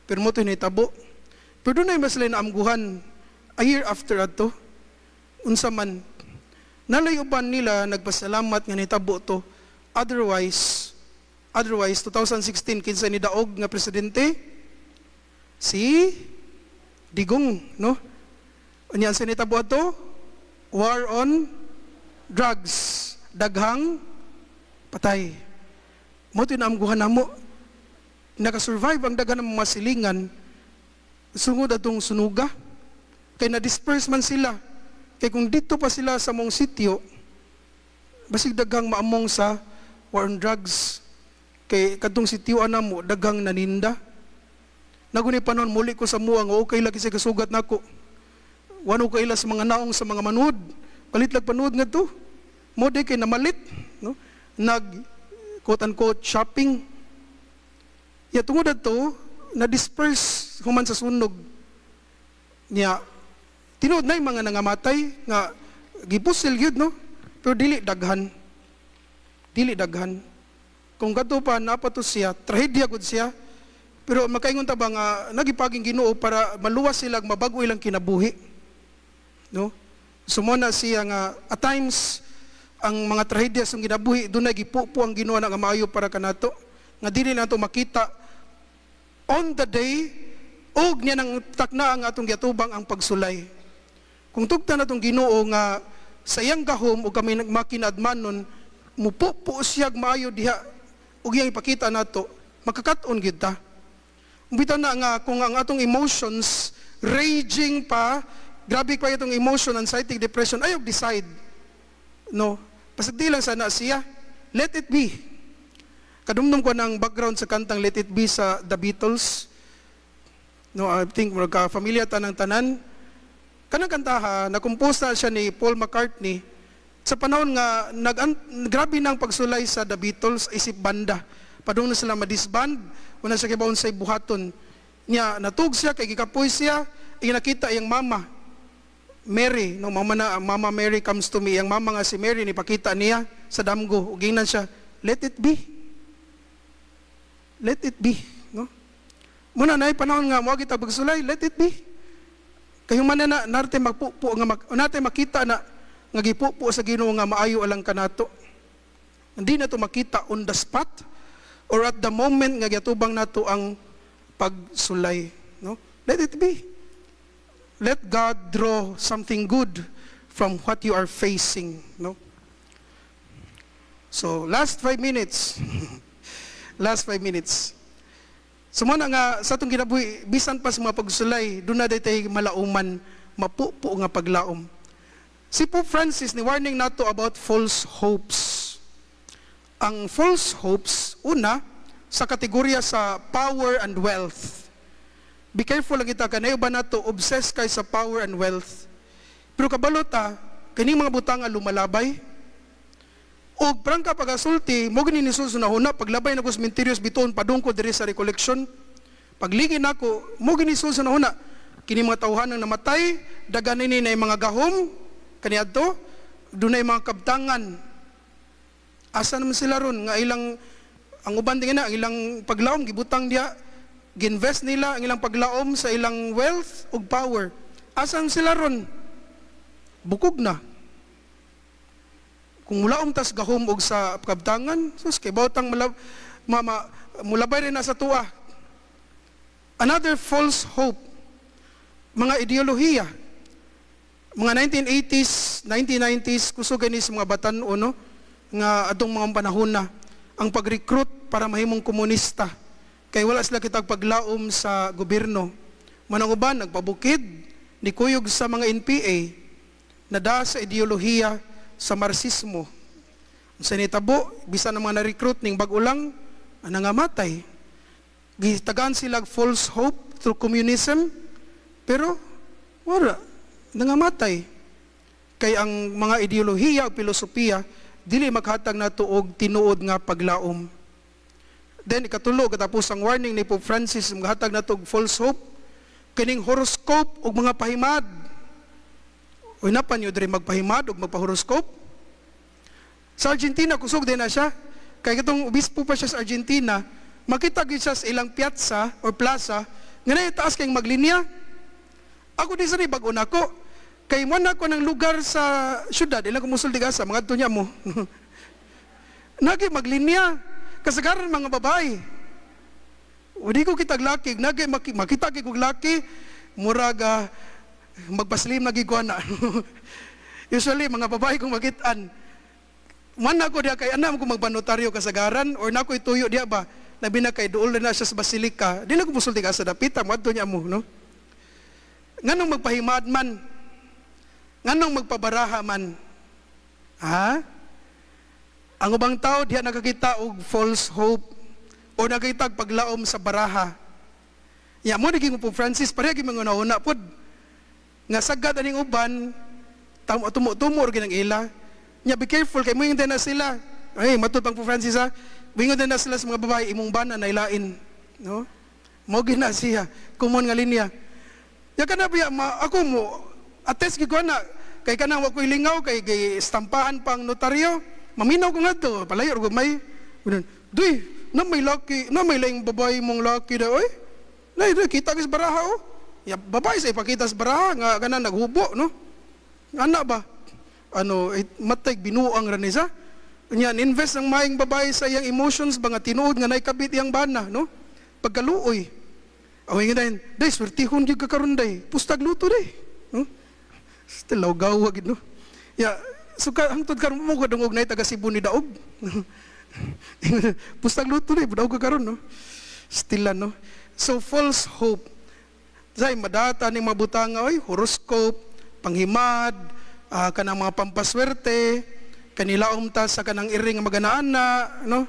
pero mo to ni tabo. Pero doon ay mas naamguhan a year after adto. Unsa man nalay uban nila nagpasalamat nga nitabo to. Otherwise 2016, kinsa ni daog nga presidente? Si Digong, no? Unya sa nitabo ato, war on drugs, daghang patay. Mo tinamguhan namo nakasurvive ang daghan ng mga silingan sungod atong sunuga kay na-disperse man sila. Kay kung dito pa sila sa mong sityo, basig daghang maamong sa war on drugs, kay kadtong sityo ana mo daghang naninda. Naguni panon muli ko sa muang, okay lagi sa kasugat nako. Wano kaila sa mga naong sa mga manood. Palit lag panood ngadto. Mo di kay namalit, no? Nag quote unquote shopping. Ya tungod adto na disperse human sa sunog. Niya tinuod na mga nangamatay nga gipusil gyud, no? Pero dili daghan. Dili daghan. Kung kadto pa napato siya, trahedya gud siya. Pero makaingon ta ba nga nagipaging Ginoo para maluwas sila, mabago ilang kinabuhi? No? Sumona siya nga at times ang mga trahedya sa kinabuhi dunay gipupo ang Ginoo na nga maayo para kanato nga dili nato makita on the day og niya nang takna ang atong giatubang ang pagsulay. Kung tugtan natong Ginoo nga sa iyang gahom ug kami makinadmanon mupupo siya maayo diha ug iyang ipakita nato, makakat-on gyud ta. Bitaw na nga kung ang atong emotions raging pa, grabe pa itong emotion, anxiety, depression, ayaw decide. No? Pasagdi lang sana siya. Let it be. Kadumdum ko ng background sa kantang "Let It Be" sa The Beatles. No, I think ka familiar ta ng tanan. Kanang kantaha, na-compose na siya ni Paul McCartney sa panahon nga nag grabe nang pagsulay sa The Beatles isip banda. Padung na sila ma-disband, wala siya kibaon sa buhaton. Niya natug siya kay gikapoy siya, nakita iyang mama Mary, no, mama na Mama Mary comes to me, iyang mama nga si Mary ni pakita niya sa damgo ug ingnan siya, "Let it be. Let it be," no? Muna na panahon nga mo kita pagsulay, let it be. Kay human na narte magpupo nga narte makita na nga gipupo sa Ginoo nga maayo alang kanato. Hindi na to makita on the spot or at the moment nga giatubang nato ang pagsulay, no? Let it be. Let God draw something good from what you are facing, no? So, last 5 minutes. Last 5 minutes. So mo na nga sa atong kinabuhi, bisan pa sa mga pagsulay, doon na tay malauman. mapupo nga paglaom. Si Pope Francis ni warning nato about false hopes. Ang false hopes, una, sa kategorya sa power and wealth. Be careful lang kita, kanay ba nato obsessed kay sa power and wealth. Pero kabalo ta, kining mga butanga lumalabay. Og prangka pagasulti, mo gani ni Jesus na huna paglabay na ko sa sementeryo bitoon padung ko diri sa recollection. Paglingin nako, mo gani Jesus na huna kini mga tawhan ang namatay, dagan ni na mga gahom kaniadto, dunay mga kabtangan. Asa naman sila ron nga ilang ang uban din na ang ilang paglaom gibutang diya, ginvest nila ang ilang paglaom sa ilang wealth ug power. Asa sila ron? Bukog na. Kung mulaom tas gahom og sa kabtangan, sus, kay bawtang malab, mama, mulabay rin na sa tuwa. Another false hope, mga ideolohiya. Mga 1980s, 1990s, kusog gani sa mga batan-o, no? Nga atong mga panahon na, ang pag-recruit para mahimong komunista. Kay wala sila kitag paglaom sa gobyerno. Manang uban, nagpabukid, ni kuyog sa mga NPA, nada sa ideolohiya sa Marxismo. Sa nitabo, bisan ang mga na-recruit ning bag-o lang, ang nangamatay. Gitagaan sila false hope through communism, pero wala, nangamatay. Kay ang mga ideolohiya o filosofiya, dili maghatag nato og tinuod nga paglaom. Then ikatulo, katapos ang warning ni Pope Francis, maghatag nato og false hope, kining horoscope ug mga pahimad. Uy, napa nyo diri magpahimad ug magpa-horoscope? Sa Argentina, kusog din na siya. Kay katong obispo pa siya sa Argentina, makita gyud siya sa ilang piazza or plaza, nga na taas kayong maglinya. Ako di sa bag-o nako. Kay mo na ko ng lugar sa syudad, ilang kumusulti sa mga niya mo. Nagi maglinya. Kasagaran mga babae. Udi ko kitag laki, nagi makita kay kog laki, murag magpaslim na gigwana. Usually mga babae kong makitaan. Man ako diya kay anam ko magpanotaryo kasagaran or nako ituyo diya ba, labi na kay duol na siya sa basilika. Di na ko musulti ka sa dapita, moadto niya mo, no? Nganong magpahimad man? Nganong magpabaraha man? Ha? Ang ubang tao diha nakakita og false hope o nakakita og paglaom sa baraha. Ya mo naging po Francis pareha gyud mga una pod. Nga sagad aning uban tumo-tumo ra ang ila. Nya be careful kay moingon na sila. Ay, matud pang po Francis ha. Moingon na sila sa mga babae, imong bana na ilain, no? Mo gina siya common nga linya. Ya kana biya ma, ako mo attest gid ko na kay kanang wa koy lingaw kay stampahan pang notaryo. Maminaw ko ngadto, palayo ra may. Duy, na may laki, na may laing babae mong laki da oy. Nay, kita kis baraha oh. Ya babae sa ipakita sa baraha nga kana naghubo, no? Ana ba? Ano, matay binuang ra ni sa. Nya invest ang maayong babae sa iyang emotions ba nga tinuod nga naikabit iyang bana, no? Pagkaluoy. Away nga dayon, day swertihon gyud ka karon day. Pustag luto day. No? Still lawgaw gid, no. Ya, suka hangtod karon mo kadungog na taga Cebu ni daog. Pustag luto day, daog ka karon, no. Still, no. So false hope. Zay madata ning mabutanga oy, horoscope, panghimad, kanang mga pampaswerte, kanilaom ta sa kanang iring nga maganaan na, no?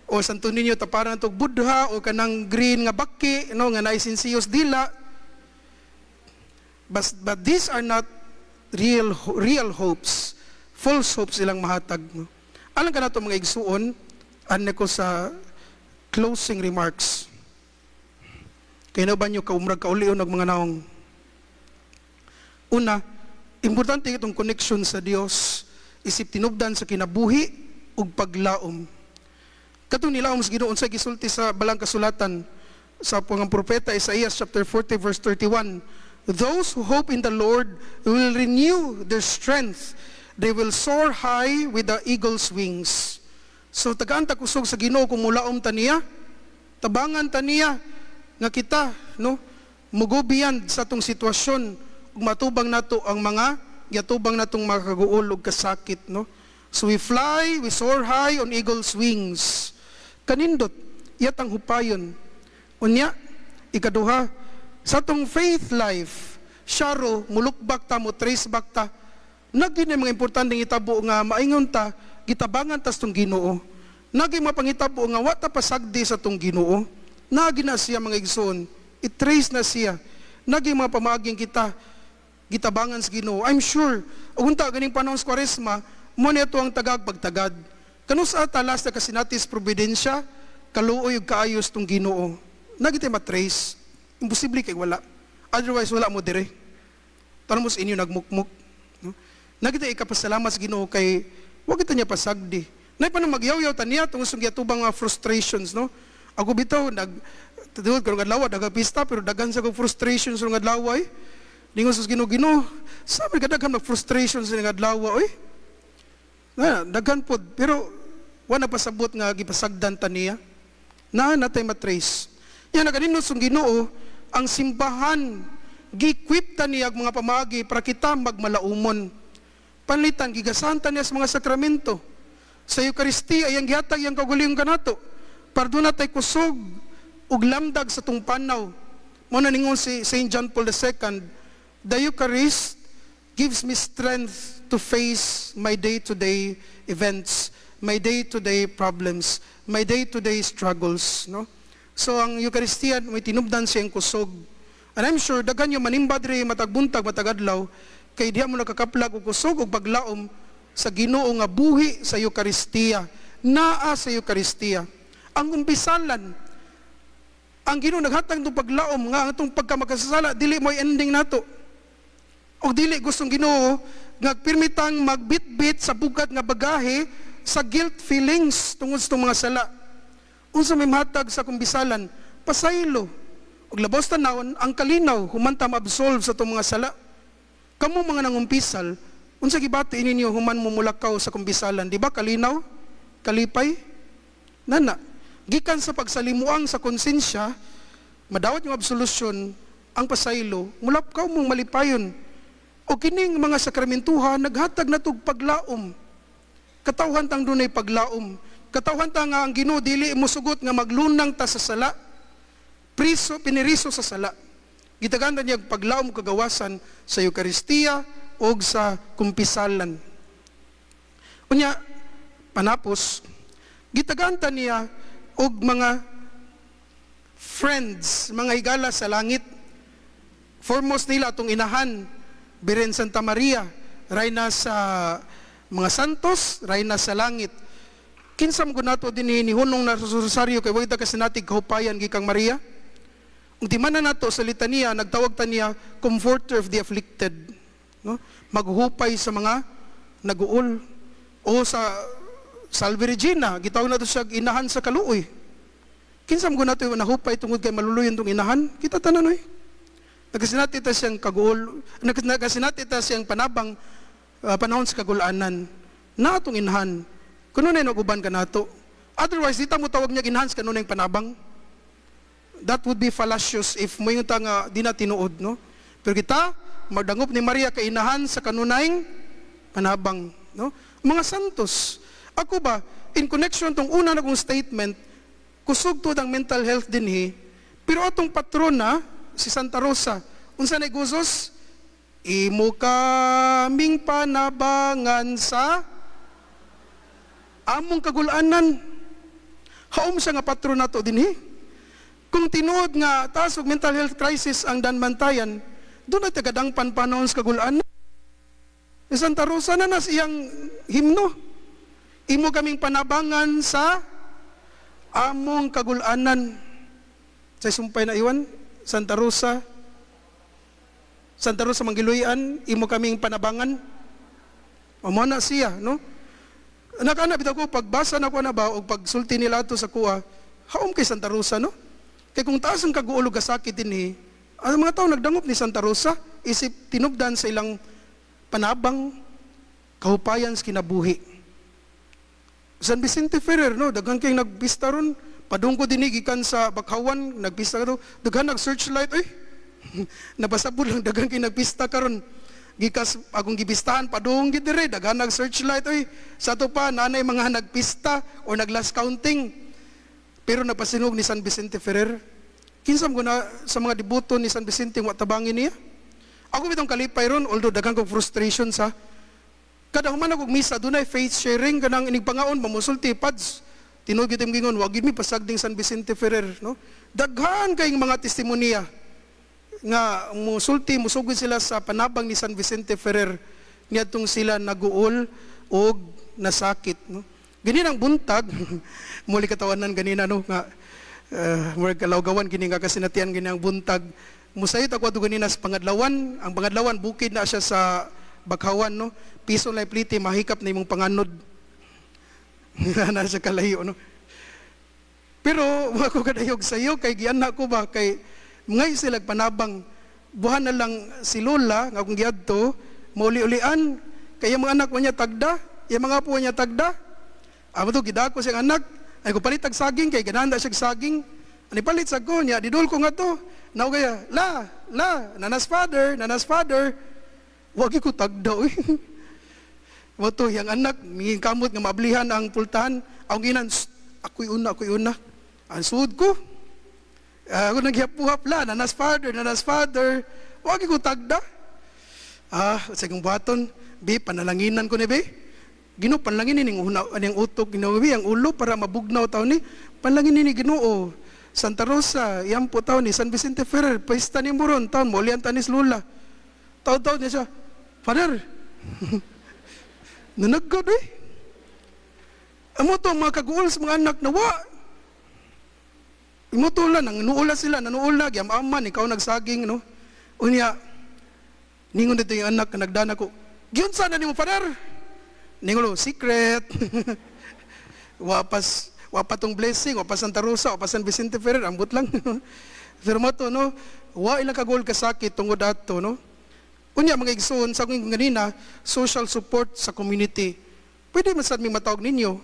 O Santo Niño taparan tog Buddha o kanang green nga baki, no, nga naay sinsiyos dila. But these are not real real hopes. False hopes ilang mahatag, no? Alang kanato, mga igsuon, ane ko sa closing remarks. Kaya na ba nyo kaumrag kaulion og mga naong? Una, importante itong connection sa Dios isip tinubdan sa kinabuhi ug paglaom. Katong nilaom sa Ginoo, unsay gisulti sa balang kasulatan sa mga propeta Isaiah chapter 40 verse 31? "Those who hope in the Lord will renew their strength. They will soar high with the eagle's wings." So tagaan ta kusog sa Ginoo kung mulaom ta niya, tabangan ta niya nga kita, no, mugo beyond sa atong sitwasyon ug matubang nato ang mga giatubang natong mga kaguol ug kasakit, no? So we fly, we soar high on eagle's wings. Kanindot iyatang hupayon. Unya, ikaduha, sa atong faith life, Syaro, mu-look back ta, mo trace back ta. Nagi na mga importanteng itabo nga maingon ta, gitabangan tas tong Ginoo. Nagi mga pangitabo nga wa ta pasagdi sa tong Ginoo. Nagi na siya, mga igsoon. I-trace na siya. Nagi mga pamaaging kita gitabangan sa Ginoo. I'm sure, ug unta ganing panahon sa Kwaresma, mo ni ato ang tagag pagtagad. Kanus ta talas na kasinatis providensya, kaluoy ug kaayos tong Ginoo. Nagi tay matrace. Imposible kay wala. Otherwise wala mo dire. Tanong mo sa inyo nagmukmuk. No? Nagi tay ikapasalamat sa Ginoo kay wa kita niya pasagdi. Nay pa magyawyaw ta niya tungod sa giatubang mga frustrations, no? Ako bitaw nag tuod karong adlaw pista, pero daghan sa kong frustrations karong adlaw ay. Ningon sa Ginoo, "Ginoo, sabi ka daghan mag frustrations sa adlaw oy." Na daghan pod, pero wa na pasabot nga gipasagdan ta niya. Na natay matrace. Yan naganindot sa Ginoo ang simbahan, gi-equip ta niya ang mga pamaagi para kita magmalaumon. Panlitan gigasahan ta niya sa mga sakramento. Sa Eucharistia iyang gihatag iyang kaugalingon kanato. Para doon natay kusog ug lamdag sa tung panaw. Mo na ningon si St. John Paul II, "The Eucharist gives me strength to face my day-to-day events, my day-to-day problems, my day-to-day struggles." No? So ang Eucharistia may tinubdan siyang kusog. And I'm sure daghan yung manimba diri matag buntag, matag adlaw, kay diha mo nakakaplag og kusog ug paglaom sa Ginoo nga buhi sa Eucharistia. Naa sa Eucharistia. Ang umpisalan, ang Ginoo naghatag ng paglaom nga ang atong pagkamakasasala dili mo ending nato. Og dili gustong Ginoo nga pirmitang magbitbit sa bugat nga bagahe sa guilt feelings tungod sa itong mga sala. Unsa may mahatag sa kumbisalan? Pasaylo. Ug labos tanawon ang kalinaw human ta ma-absolve sa itong mga sala. Kamo mga nangumpisal, unsa gibati ninyo human mo mulakaw sa kumbisalan? Di ba kalinaw? Kalipay? Nana. Gikan sa pagsalimuang sa konsensya, madawat yung absolution, ang pasaylo, mulakaw mong malipayon. O kining mga sakramentuhan, naghatag na tug paglaom. Katawhan tang dunay paglaom. Katawhan ta nga ang Ginoo dili mo sugot nga maglunang ta sa sala. Priso, piniriso sa sala. Gitagan niya paglaom kagawasan sa Eucharistia o sa kumpisalan. Unya, panapos, gitagan ta niya og mga friends, mga higala sa langit. Foremost nila atong inahan, Birhen Santa Maria, rayna sa mga santos, rayna sa langit. Kinsa mo nato dinhi nihunong na sa rosaryo kay wa ta kasinatig kahupayan gikang Maria? Ug di man na nato sa litaniya, nagtawag ta niya Comforter of the Afflicted, no? Maghupay sa mga naguol. O sa Salve Regina, gitawag nato siya inahan sa kaluoy. Kinsa mo nato nahupay tungod kay maluluyon tong inahan? Kita tanan oy. Nagasinati ta siyang kaguol, nagasinati ta siyang panabang panahon sa kagulanan. Na atong inahan. Kuno na uban ka nato. Otherwise, di ta mo tawag niya inahan sa kanunay panabang. That would be fallacious if mo ta nga di na tinuod, no? Pero kita, magdangop ni Maria kainahan sa kanunayng panabang, no? Mga santos. Ako ba, in connection tong una na kong statement, kusog to ang mental health dinhi, pero atong patrona, si Santa Rosa, unsa na guzos? Imo kaming panabangan sa among kagulanan. Haom siya nga patron nato dinhi. Kung tinuod nga taas og mental health crisis ang Daanbantayan, doon ay tagadangpan panahon sa kagulanan. Si Santa Rosa na nas iyang himno. Imo kaming panabangan sa among kagulanan. Sa sumpay na iwan, Santa Rosa, Santa Rosa Manggiluyan, imo kaming panabangan. Mao na siya, no? Nakana bitaw ko pagbasa na ko na ba og pagsulti nila ato sa kuha, haom kay Santa Rosa, no? Kay kung taas ang kaguol og kasakit dinhi, ang mga tao nagdangop ni Santa Rosa, isip tinubdan sa ilang panabang kahupayan sa kinabuhi. San Vicente Ferrer, no, daghan kay nagpista ron, padung ko dinhi gikan sa Bakhawan, nagpista ka daghan nag searchlight, ay nabasabol lang daghan kay nagpista karon. Gikas akong gipistahan padung gid dire, daghan nag searchlight oy. Sa ato pa nanay mga nagpista o nag last counting. Pero napasinog ni San Vicente Ferrer. Kinsa mo na sa mga deboto ni San Vicente wa tabangin niya? Ako bitong kalipay ron, although daghan kog frustration sa kada human ako misa, dunay faith sharing kanang inig pangaon mamusulti pads. Tinuod gyud gingon, wa gyud mi pasagding San Vicente Ferrer, no? Daghan kayong mga testimonya nga musulti, musugod sila sa panabang ni San Vicente Ferrer niadtong sila naguol og nasakit, no? Ganin ang buntag, muli katawanan ganina, no, nga murag kalawgawan kini nga kasinatian gini ang buntag. Musayot ako ato ganina sa pangadlawan, ang pangadlawan bukid na siya sa Bakhawan, no. Piso lang pliti mahikap na imong panganod. Na siya kalayo, no. Pero wa ko kadayog sa iyo kay giana ko ba kay ngay sila panabang buhan na lang si Lola nga akong giadto mauli-ulian kay mga anak niya tagda, yung mga apo niya tagda. Amo to gidako siyang anak ay ko palit og saging kay ganahan siya saging. Ani palit sa ko niya didol ko nga to. Nao gaya la la nanas father, nanas father. Wagi ko tagda oy. Mo to yang anak mingin kamot nga maablihan ang pultahan. Ang ginan, ako'y una, ako'y una. Ang suod ko. Ako naghiyapuhap la, nanas father, nanas father. Wagi ko tagda. Ah, sa kong buhaton, bi, panalanginan ko ni bi. Ginoo, panalangin ning una ning utok Ginoo bi, ang ulo para mabugnaw taon ni. Panalangin ni Ginoo. Santa Rosa, iyang po taon ni San Vicente Ferrer, pesta ni Moron, taon mo ulian tanis lula. Taon-taon niya siya, Father, nanagod eh. Amo to mga kaguol sa mga anak na wa. Imo to lang, nanuula sila, nanuula, gyam-aman, ikaw nagsaging, no? Unya, ningon dito yung anak, nagdana ko, giunsa na nimo, Father? Ningon, secret. Wapas, wapa tong blessing, wapa Santa Rosa, wapa San Vicente Ferrer, ambot lang. Pero mo to, no? Wa ilang kaguol kasakit tungod ato, no? Unya, mga igsoon, sa akong ganina, social support sa community. Pwede man sad mi matawag ninyo.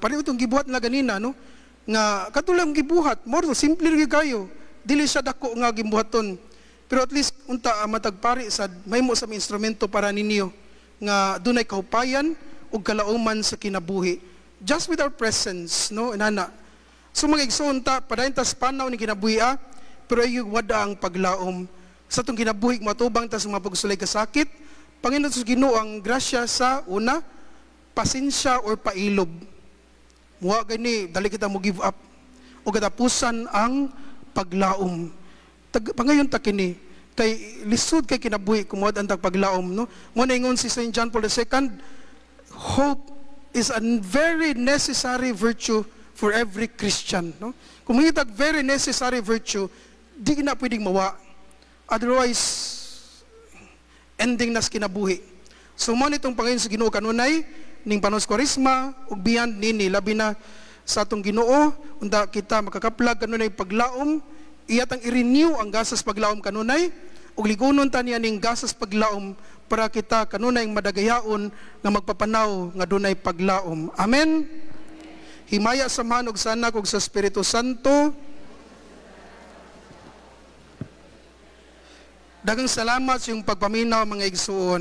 Pareho itong gibuhat na ganina, no? Nga katulang gibuhat, more simple rin kayo. Dili siya dako nga gibuhaton. Pero at least unta matagpari sad mahimo sa instrumento para ninyo nga dunay kahupayan ug kalauman sa kinabuhi. Just with our presence, no, inana. So mga igsoon ta, padayon ta sa panaw ni kinabuhi, pero ay wada ang paglaom. Sa atong kinabuhi matubang ta sa mga pagsulay kasakit, Panginoon sa Ginoo ang grasya sa una, pasensya or pailob. Muwa gani dali kita mo give up. O katapusan ang paglaom. Pangayon ta kini kay lisod kay kinabuhi kung ang paglaom, no. Mo na ingon si St. John Paul II, hope is a very necessary virtue for every Christian, no. Kung mangitag very necessary virtue, di na pwedeng mawa. Otherwise, ending nas kinabuhi. So mo nitong Panginoon sa Ginoo kanunay ning panos Kwaresma ug beyond nini, labi na sa atong Ginoo unta kita makakaplag kanunay paglaom, iyatang i-renew ang gasas paglaom kanunay ug ligunon ta niya ning gasas paglaom para kita kanunay madagayaon nga magpapanaw nga dunay paglaom. Amen. Himaya sa Amahan ug sa Anak ug sa Espiritu Santo. Daghang salamat sa iyong pagpaminaw, mga igsuon.